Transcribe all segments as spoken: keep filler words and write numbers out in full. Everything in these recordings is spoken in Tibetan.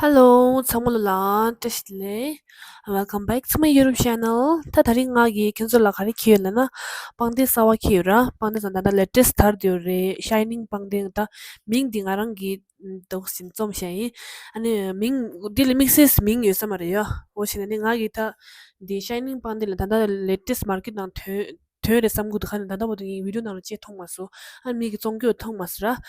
Hello, ཚང་མ་ལ་བཀྲ་ཤིས་བདེ་ལེགས། Welcome back to my YouTube channel. ད་དེ་རིང་ང་གིས་ཁྱེད་ཚོ་ལ་ག་རེ་འཁྱེར་ཡོད་ལབ་ན། པང་གདན་གསར་པ་འཁྱེར་ཡོད་ར། པང་གདན་ཟེར་ན་ད་ལྟ་latest དར་བསྡད་ཡོད་རེད། Shining པང་གདན། ད་མིང་འདི་ང་རང་གིས་འདུག་སེ་རྩོམ་བཞག་ཡིན། ཨ་ནི་མིང་འདི་ལ་དམིགས་བསལ་མིང་ཡོད་ས་མ་རེད་ཡ། འོ་བྱས་ན་ནི་ང་གིས་ད་འདི་Shining པང་གདན་ལ་ད་ལྟ་latest market ནང་ཐོན་ཐོན་རེད་བསམ་གི་འདུག་ཁ་ནས། ད་ལྟ་བར་དུ་ངས་video ནང་ལ་ཅིག་མཐོང་མ་སོང་། ཨ་མི་གི་བཙོང་རྒྱུ་མཐོང་མ་སོང་ར།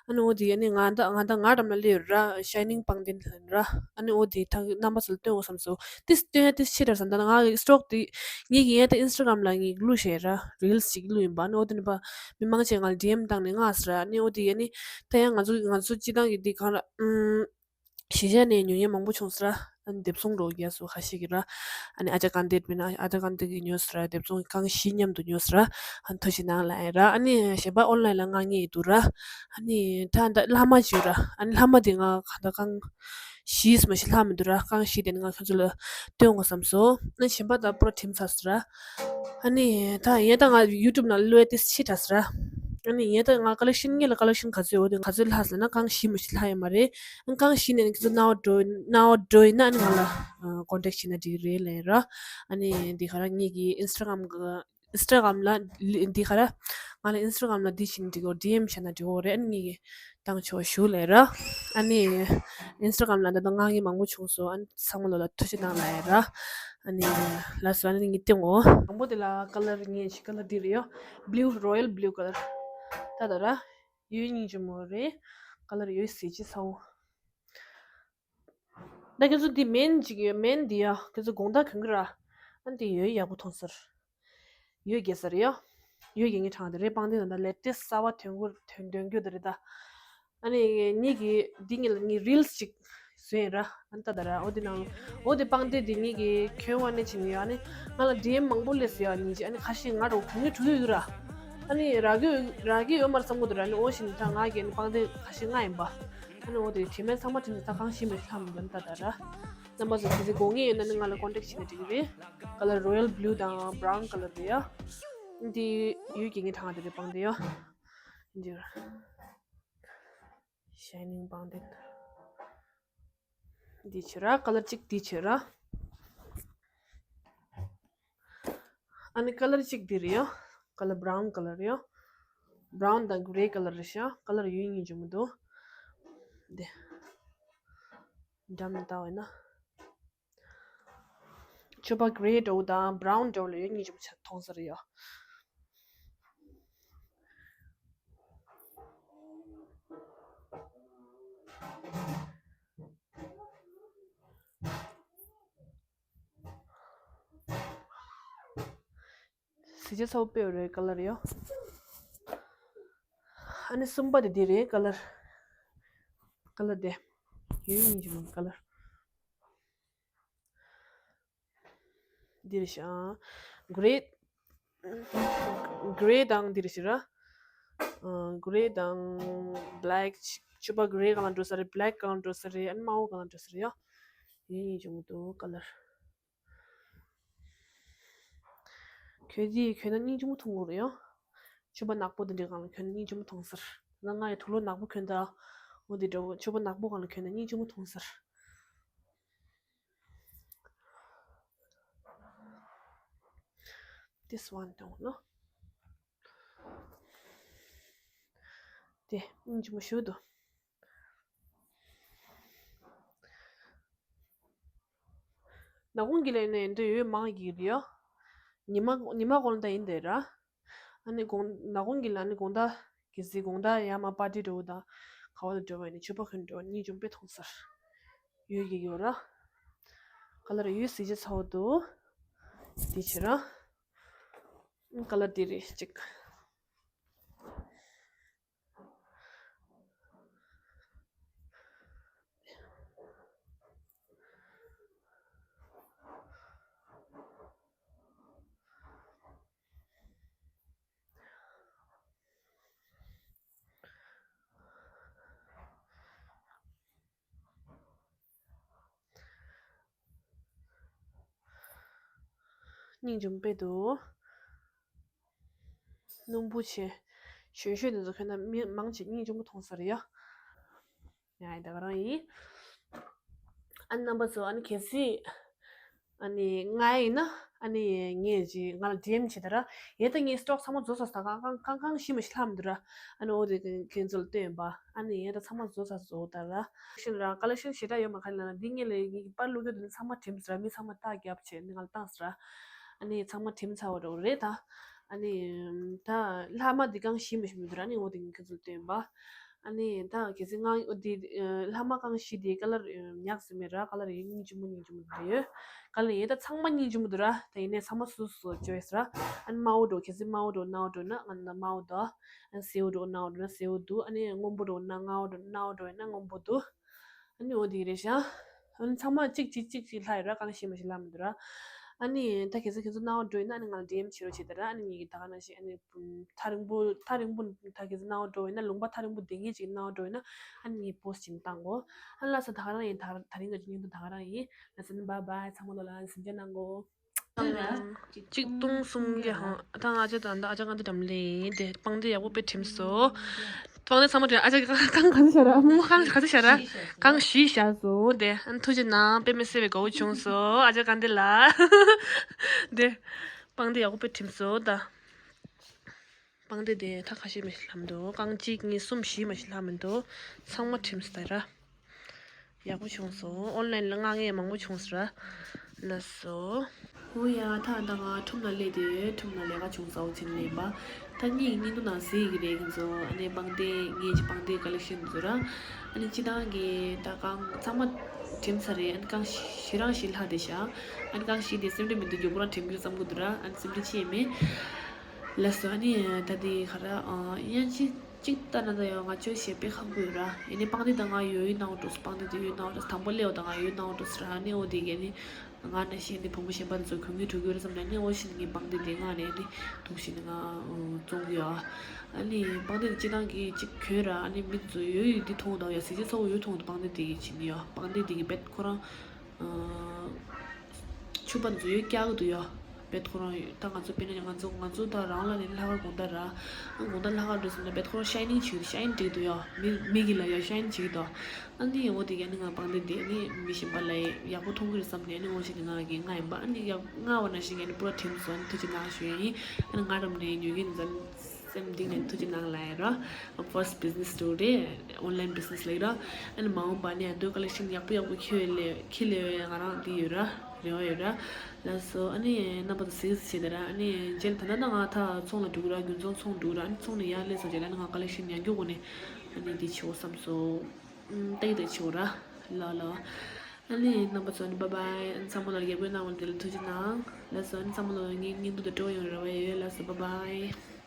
ཨ་ནི་འོ་དེ་ཨ་ནི་ང་ད་ང་ད་ང་འགྲམ་ལ་སླེབས་ཡོད་ར། Shining པང་གདན་ལ་ར། ཨ་ནི་འོ་དེ་ད་རྣམ་པ་ཚོ་ལ་སྟོན་དགོས་བསམ་སོང་། དེ་སྟོན་ཡ་དེ་ཕྱི་དྲགས་བསམ། ད་ང་གི་stock དེ་ངས་ཀྱི་ཡ་ད་Instagram ལ་ངས་བླུགས་བཞག་ར། Reels ཅིག་བླུགས་ཡིན་པ། ཨ་ནི་འོ་དེ་ནི་པ་མི་མང་ཆེ་ང་ལ་DM བཏང་ནས་མངགས་སོང་ར། ཨ་ནི་འོ་དེ་ཨ་ནི་ད་ཡང་ང་ཚོ་ང་ཚོ་སྤྱི་བཏང་གི་དེ་གང་ལ་ཨུམ། གཞིས་ཆགས་ནས་ཉོ་མཁན་མང་པོ་བྱུང་སོང་ར། ཨ་ནི་སྡེབ་ཚོང་རོགས་རྒྱག་སོ་ཁ་ཤས་ཀྱིས་ར། ཨ་ནི་ཨ་ཅག་གང་དེ་མིན་ན་ཨ་ཅག་གང་དེ་གིས་ཉོས་སོང་ར། སྡེབ་ཚོང་རྐང་བཞི་མཉམ་དུ་ཉོས་སོང་ར། ཨ་ནི་ཐུགས་རྗེ་གནང་ལབ་ཡིན་ར། ཨ་ནི་གཞན་པ་online ལ་མངགས་མཁན་ཡོད་འདུག་ར། ཨ་ནི་ད་ད་ལྷག་མ་བྱོས་ར། ཨ་ནི་ལྷག་མ་དེ་ང་གང་ལྟར་རྐང་བཞི་ཙམ་ཞིག་ལྷག་མི་འདུག་ར། རྐང་བཞི་དེ་ནི་ང་ཁྱོད་ཚོ་ལ་སྟོན་དགོས་བསམ་སོང་། ཨ་ནི་གཞན་པ་ད་པུ་ར་ཁྲིམས་ཚར་སོང་ར། ཨ་ནི་ད་ཡིན་ད་ང་YouTube ནང་བླུགས་ཡ་དེ་ཕྱི་དྲགས་སོང་ར། ཨ་ནི་ཡིན་ད་ང་collection ངེད་ལ་collection ག་ཚོད་ཡོད་དེ་ག་ཚོད་ལྷག་ཟེར་ན་རྐང་བཞི་མ་ཞིག་ལྷག་ཡོད་མ་རེད། ཨ་རྐང་བཞི་ནས་ཁྱེད་ཚོ་རྣ་བ་འགྲོ་རྣ་བ་འགྲོ་ཡིན་ན་ཨ་ནི་ང་ལ་contact བྱས་ན་འགྲིག་རེད་ལབ་ར། ཨ་ནི་འདི་ག་ར་ངེད་ཀྱི་Instagram གི་Instagram ལ་འདི་ག་ར་ང་ལ་Instagram ལ་འདི་བྱས་ན་འགྲིག་གོ། DM བྱས་ན་འགྲིག་གོ་རེད། ཨ་ནི་ངེད་ཀྱི་བཏང་ཆོག་ཞུ་ལབ་ར། ཨ་ནི་Instagram ལ་ད་ལྟ་མངགས་མཁན་མང་པོ་བྱུང་སོང་། ཨ་ནི་ཚང་མ་ལོ་ལ་ཐུགས་རྗེ་གནང་ལབ་ཡ་ར། ཨ་ནི་ལགས་སོ། ཨ་ནི་ངས་སྟོན་གོ། དང་པོ་དེ་ལ་color ངས་ཅིག་color འདི་རེད་ཡོ། Blue, royal blue color ད་ད་ར། ཡོད་སྙིང་རྗེ་མོ་རེད། color ཡོད་གཟི་བརྗིད་ཚ་བོ། ད་ཁྱེད་ཚོ་འདི་མེན་ཅིག་ཡོད། མེན་འདི་ཡ་ཁྱེད་ཚོ་དགོང་དག་གྱོན་གི་ར། ཨ་འདི་ཡོད་ཡག་པོ་མཐོང་སར། ཡོད་རྒྱལ་ས་རེད་ཡ། ཡོད་རྒྱལ་ངའི་གྲངས་དེ་རེད། པང་གདན་ད་ལྟ་latest གསར་པ་ཐོན་གོ་ཐོན་ཐོན་རྒྱུ་དེ་རེད་ད། ཨ་ནི་ངེད་ཀྱི་འདི་ངེད་ལ་ངའི་reels ཅིག་བཟོས་ཡིན་ར། ཨ་ནི་ད་ད་ར་འོ་དེ་ནང་འོ་དེ་པང་གདན་དེ་ངེད་ཀྱི་གྱོན་པ་ནས་བྱིན་ཡོད། ཨ་ནི་ང་ལ་DM མང་པོ་སླེབས་སོང་ཡ། ཉིན་ཅིག་ཨ་ནི་ཁ་ཤས་ང་ར་གྱོན་གྱི་འགྲོ་གི་ཡོད་ར། ཨ་ནི་རག་གི་རག་གི་ཡོད་མ་རེད་བསམ་གི་འདུག་ར། ཨ་ནི་འོ་བཞིན་ད་ང་གི་ཨ་ནི་པང་གདན་ཁ་ཤས་མངགས་ཡིན་པ། ཨ་ནི་འོ་དེ་དེ་མིན་ཚང་མ་དེ་ནི་ད་རྐང་བཞི་མ་ཞིག་ལྷག་མི་འདུག་ད་ད་ར། རྣམ་པ་ཚོ་གལ་སྲིད་དགོས་ངེས་ཡོད་ན་ནི་ང་ལ་contact བྱས་ན་འགྲིག་གི་རེད། color royal blue དང་brown color རེད་ཡ། འདི་ཡོད་རྒྱལ་ངའི་གྲངས་དེ་རེད། པང་གདན་ཡ། འདི་Shining པང་གདན། འདི་བྱས་ར། color གཅིག་འདི་བྱས་ར། ཨ་ནི་color གཅིག་འདི་རེད་ཡ། color brown color རེད་ཡ། brown དང་grey color རེད་ཤག color ཡོད་སྙིང་རྗེ་མོ་འདུག་འདི་འགྲམ་ནས་བལྟ་བ་ཡིན་ན། ཕྱུ་པ་grey འདྲ་བོ་དང་brown འདྲ་བོ་ལ་ཡོད་སྙིང་རྗེ་མོ་ཆགས་མཐོང་ས་རེད་ཡ། གཟི་བརྗིད་ཚ་བོ་དཔེ་ཡོད་རེད། color ཡོ། ཨ་ནི་གསུམ་པ་དེ་འདི་རེད། color color དེ་ཡོད་སྙིང་རྗེ་མོ་color འདི་རེད་ཤག grey grey དང་འདི་རེད་ཤག་ར། grey དང་black ཕྱུ་པ་grey སྒང་ལ་འགྲོ་ས་རེད། black སྒང་ལ་འགྲོ་ས་རེད། ཨ་ནི་དམར་པོ་སྒང་ལ་འགྲོ་ས་རེད་ཡ། ཡོད་སྙིང་རྗེ་མོ་འདུག color གྱོན་དེ་གྱོན་ན་སྙིང་རྗེ་མོ་མཐོང་གི་རེད་ཡ། ཕྱུ་པ་ནག་པོ་དེ་འདྲའི་སྒང་ལ་གྱོན་ན་སྙིང་རྗེ་མོ་མཐོང་ས་རེད། ད་ང་ཡི་དུག་ལོག་ནག་པོ་གྱོན་ད། འོ་དེ་འདྲ་བོ་ཕྱུ་པ་ནག་པོ་སྒང་ལ་གྱོན་ན་སྙིང་རྗེ་མོ་མཐོང་ས་རེད། This one དང་ནོ། དེ་སྙིང་རྗེ་མོ་ཞེ་པོ་འདུག་ནག་ཁུང་གི་ལས་ནས་འདི་ཡོད་མང་གི་རེད་ཡ། ཉི་མ་ཉི་མ་གོང་ལ་ད་ཡིན་དེ་ར། ཨ་ནི་དགོང་ནག་ཁུང་གི་ལ་ནི་དགོང་དག་གི་གཟིགས་དགོང་དག་ཡར་མར་པར་ཊི་འགྲོ་བ་དང་ག་བ་ལ་འགྲོ་བ་ཡིན་ནི་ཕྱུ་པ་གྱོན་འགྲོ་བ་སྙིང་རྗེ་མོ་དཔེ་མཐོང་ས་རེད། ཡོད་ཀྱི་ཡོད་ར། color ཡོད་གཟི་བརྗིད་ཚ་བོ་འདུག་འདི་བྱས་ར། color འདི་རེད་ཅིག་སྙིང་རྗེ་མོ་དཔེ་འདུག་སྣུམ་པོ་བྱས། གཞོན་གཞོན་དེ་ཚོ་གྱོན་ན་མི་མང་ཆེ་སྙིང་རྗེ་མོ་མཐོང་ས་རེད་ཡ། ཡ་ཡ་ད་ག་རང་ཡིན། ཨ་ནི་རྣམ་པ་ཚོ་ཨ་ནི་གལ་སྲིད་ཨ་ནི་ང་ཡིན་ན་ཨ་ནི་ངས་ཅིག་ང་ལ་ཌི་ཨེམ་བྱེད་ད་ར། ཡས་ད་ངས་སི་ཊོག་ཚང་མ་རྫོགས་ཚར་སོང་། གང་གང་གང་གང་ཤི་མ་ཤི་ལྷག་མི་འདུག་ར། ཨ་ནི་འོ་དེ་ཁྱེད་ཚོ་ལ་སྟོན་པ། ཨ་ནི་ཡས་ད་ཚང་མ་རྫོགས་ཚར་སོང་ད་ར། ཤི་ར་ཀ་ལེག་ཤན་ཞེ་དྲག་ཡོད་མ་ཁ་ལ་ན་འདི་ངས་ལས་ངས་པར་བླུག་རྒྱུ་དེ་ཚང་མ་བྲིམས་ཟེར་ར། མི་ཚང་མ་རྟགས་རྒྱབ་བྱས་ནི་ང་ལ་བཏང་ཟེར་ར། ཨ་ནི་ཚང་མ་བྲིམས་ཚར་བ་རེད་ད། ཨ་ནི་ད་ལྷག་མ་འདི་གང་ཤི་མ་ཤི་མི་འདུག་ར། ཨ་ནི་འོ་དེ་ངས་ཁྱེད་ཚོ་ལ་སྟོན་པ། ཨ་ནི་ད་གལ་སྲིད་ང་འདི་ལྷག་མ་གང་ཤི་དེ་ཀ་ལར་ཉག་ཟེར་མེད་ར། ཀ་ལར་ཡིན་སྙིང་རྗེ་མོ་སྙིང་རྗེ་མོ་རེད། ཀ་ལར་ཡིན་ད་ཚང་མ་སྙིང་རྗེ་མོ་འདུག་ར། ད་ཡིན་ནའི་ཚང་མ་སོ་སོ་བཅོས་ར། ཨ་ནི་དམར་པོ་འགྲོ། གལ་སྲིད་དམར་པོ་འགྲོ་ནག་པོ་འགྲོ་ན་ང་ན་དམར་པོ་འདུག་ཨ་ནི་སེར་པོ་འགྲོ་ནག་པོ་འགྲོ་ན་སེར་པོ་འདུག་ཨ་ནི་སྔོན་པོ་འགྲོ་ན་དམར་པོ་འགྲོ་ནག་པོ་འགྲོ་ཡིན་ན་སྔོན་པོ་འདུག་ཨ་ནི་འོ་དེ་རེད་ཤག་ཨ་ནི་ཚང་མ་གཅིག་གཅིག་གཅིག་གཅིག་ལྷག་ཡོད་ར། གང་ཤེས་མ་ཤེས་ལྷག་མི་འདུག་ར། ཨ་ནི་ད་གལ་སྲིད་ཁྱེད་ཚོ་སྣང་བ་འགྲོ་ཡིན་ན་ཨ་ནི་ང་ལ་ཌི་ཨེམ་བྱེད་རོགས་བྱེད་དེ་ར། ཨ་ནི་ངེད་ཀྱི་ད་ག་ནང་བཞིན་ཨ་ནི་ཐག་རིང་པོ་ཐག་རིང་པོ་ད་གལ་སྲིད་སྣང་བ་འགྲོ་ཡིན་ན་ལུང་པ་ཐག་རིང་པོ་བསྡད་མཁན་ཅིག་སྣང་བ་འགྲོ་ཡིན་ན་ཨ་ནི་ངས་པོ་སི་ཊི་བྱས་ནས་བཏང་གོ། ཨ་ལགས་སོ། ད་ག་རང་ཡིན། ད་ད་རིང་གི་སྙིང་དོན་ད་ག་རང་ཡིན། ལགས་སོ། ཨ་ནི་བྷའི་བྷའི། ཚང་མ་ལོ་ལ་ཨ་ནི་གཟིམ་འཇག་གནང་གོ། གཅིག་སྟོང་གསུམ་བརྒྱ་ཧང་། ད་ང་ཅག་ད་ད་ཨ་ཅག་གང་དེ་འགྲམ་ལས་ཡིན་དེ་པང་གདན་ཡག་པོ་དཔེ་བྲིམས་སོ། པང་གདན་ཚང་མ་དྲན། ཨ་ཅག་གང་གང་ག་ཚོད་བཞག་ར། མོ་གང་ག་ཚོད་བཞག་ར། གང་བཞི་བཞག་སོང་དེ། ཨ་ནི་ཐུགས་རྗེ་གནང་། དཔེ་མི་སྲིད་པའི་དགའ་བོ་བྱུང་སོང་ཨ་ཅག་གང་དེ་ལ། དེ་པང་གདན་ཡག་པོ་དཔེ་བྲིམས་སོང་ད། པང་གདན་དེ་ད་ག་ཤེད་མ་ཤེད་ལྷག་མི་འདུག་གང་གཅིག་གཉིས་གསུམ་བཞི་མ་ཤེད་ལྷག་མི་འདུག་ཚང་མ་བྲིམས་སོང་ད་ར། ཡག་པོ་བྱུང་སོང་། ཨོན་ལན་ལ་མངགས་མཁན་མང་པོ་བྱུང་སོང་ར། ལགས་སོ། འོ་ཡ། ད་ད་ང་ཁྲོམ་ན་སླེབས་དུས་ཁྲོམ་ན་ལས་ཀ་བྱུང་ས་འོ་ཆེན་ལེན་པ། ད་གཉིད་གཉིད་དུ་ན་ཟིག་གི་རེད་ཁྱེད་ཚོ། ཨ་ནི་པང་གདན་ངས་ཀྱི་པང་གདན་ཀ་ལེག་ཤན་བཟོ་ར། ཨ་ནི་སྤྱི་བཏང་གི་ད་གང་ཚང་མ་བྲིམས་ཚར་རེད། ཨ་ནི་གང་ཞེ་རང་ཞིག་ལྷག་བསྡད་ཤག་ཨ་ནི་གང་ཞིག་དེ་སེམས་ཁྲལ་མི་འདུག་མགྱོགས་པོ་རང་བྲིམས་རྒྱུ་བསམ་གི་འདུག་ར། ཨ་ནི་སེམས་ཁྲལ་ཅི་ཡང་མེད། ལགས་སོ། ཨ་ནི་ད་དེ་ག་ར་ཨ་དབྱིན་ཇི་གཅིག་ལྟ་ན་ད་ཡང་ང་ཚོའི་ཞེ་དཔེ་ཁག་པོ་ཡོད་ར། ཡིན་ནའི་པང་གདན་ད་ང་ཡོད་ཡོད་སྣང་བ་འགྲོ་སོང་། པང་གདན་དེ་ཡོད་སྣང་བ་འགྲོ་སོང་། དང་པོ་སླེབས་པ་ད་ང་ཡོད་སྣང་བ་འགྲོ་སོང་ར། ཨ་ནི་འོ་དེ་གས་ནི་ང་ནས་ཤེས་ནི་བུ་མོ་གཞན་པ་ཚོ་གོན་གི་འགྲོ་གི་ཡོད་རེད་བསམ་ནས། ཨ་ནི་འོ་ཤི་ནི་ངའི་པང་གདན་དེ་ང་ནས་ནི་འདུག་ཤི་ནི་ང་བཙོང་གི་ཡོད། ཨ་ནི་པང་གདན་དེ་སྤྱི་བཏང་གི་གཅིག་གྱོན་ར། ཨ་ནི་མི་ཚོ་ཡོད་ཡོད་འདི་མཐོང་ད་ཡ་གཟི་བརྗིད་ཚ་བོ་ཡོད་མཐོང་ད། པང་གདན་དེ་གི་བྱིན་ཡོད། པང་གདན་དེ་གི་བེད་ཁོ་རང་ཕྱུ་པ་འཛུལ་ཡོད་སྐྱག་གི་འདུག་ཡ། བེད་ཁོ་རང་ཡོད། ད་ང་ཚོ་དཔེར་ན་ང་ཚོ་ང་ཚོ་ད་རང་ལ་ནི་ལྷག་དཀར་དགོང་དག་ར། ཨ་དགོང་དག་ལྷག་དཀར་འགྲོ་སོང་ན་བེད་ཁོ་རང་ཤའི་ནིང་བྱེད་ཀྱི་འདུག་ཤའི་ནིང་བྱེད་ཀྱི་འདུག་ཡ། མི་མི་གི་ལ་ཡ་ཤའི་ནིང་བྱེད་ཀྱི་འདུག་ཨ་ནི་འོ་དེ་ག་ནི་ང་པང་གདན་དེ་ནི་མི་གཞན་པ་ལ་ཡག་པོ་མཐོང་གི་རེད་བསམ་ནས་ཨ་ནི་འོ་ཞིག་ནི་ང་གི་ང་ཡིན་པ། ཨ་ནི་ཡག་ང་བ་ན་ཞིག་ཨ་ནི་པུ་ར་ཐེམ་སོ་ཨ་ནི་ཐུགས་རྗེ་གནང་ཞུ་ཡ་ཡིན། ཨ་ནི་ང་རམ་ནས་ཉོ་གི་ནི་ཙམ། སེམས་གཏིང་ནས་ཐུགས་རྗེ་གནང་ལབ་ཡ་ར། First business to day online business ལབ་ཡ་ར། ཨ་ནི་མ་འོངས་པ་ནས་ཨ་འདོད་ཀ་ལེག་ཤན་ཡག་པོ་ཡག་པོ་ཁྱེར་ལེ་ཁྱེར་ལེ་བའི་ང་རང་འདི་ཡོད་ར། རེ་བ་ཡོད་ར། ལགས་སོ། ཨ་ནི་རྣམ་པ་ཚོ་གཟིགས་བྱེད་དེ་ར། ཨ་ནི་རྗེས་ལ་ད་ལྟ་ན་ང་ད་ཚོང་ལ་འགྲོ་གི་ར། རྒྱུན་ཚོང་ཚོང་འགྲོ་གི་ར། ཨ་ནི་ཚོང་ནས་ཡར་སླེབས་སོང་རྗེས་ལ་ཨ་ནི་ང་ཀ་ལེག་ཤན་ཡང་སྐྱོ་གོ་ནས་ཨ་ནི་འདི་བྱེད་འོ་བསམ་སོང་། ཏག་ཏག་བྱེད་འོ་ར། ལ་ལ། ཨ་ནི་རྣམ་པ་ཚོ་ཨ་ནི་bye bye། ཨ་ནི་ཚང་མ་ལ་རྒྱབ་སྐྱོར་གནང་བ་འདི་ལ་ཐུགས་རྗེ་གནང་། ལགས་སོ། ཨ་ནི་ཚང་མ་ལ་ངའི་བརྙན་ཐུང་དུ་སྤྲོ་ཡོང་རེ་བ་ཡོད། ལགས་སོ། bye bye།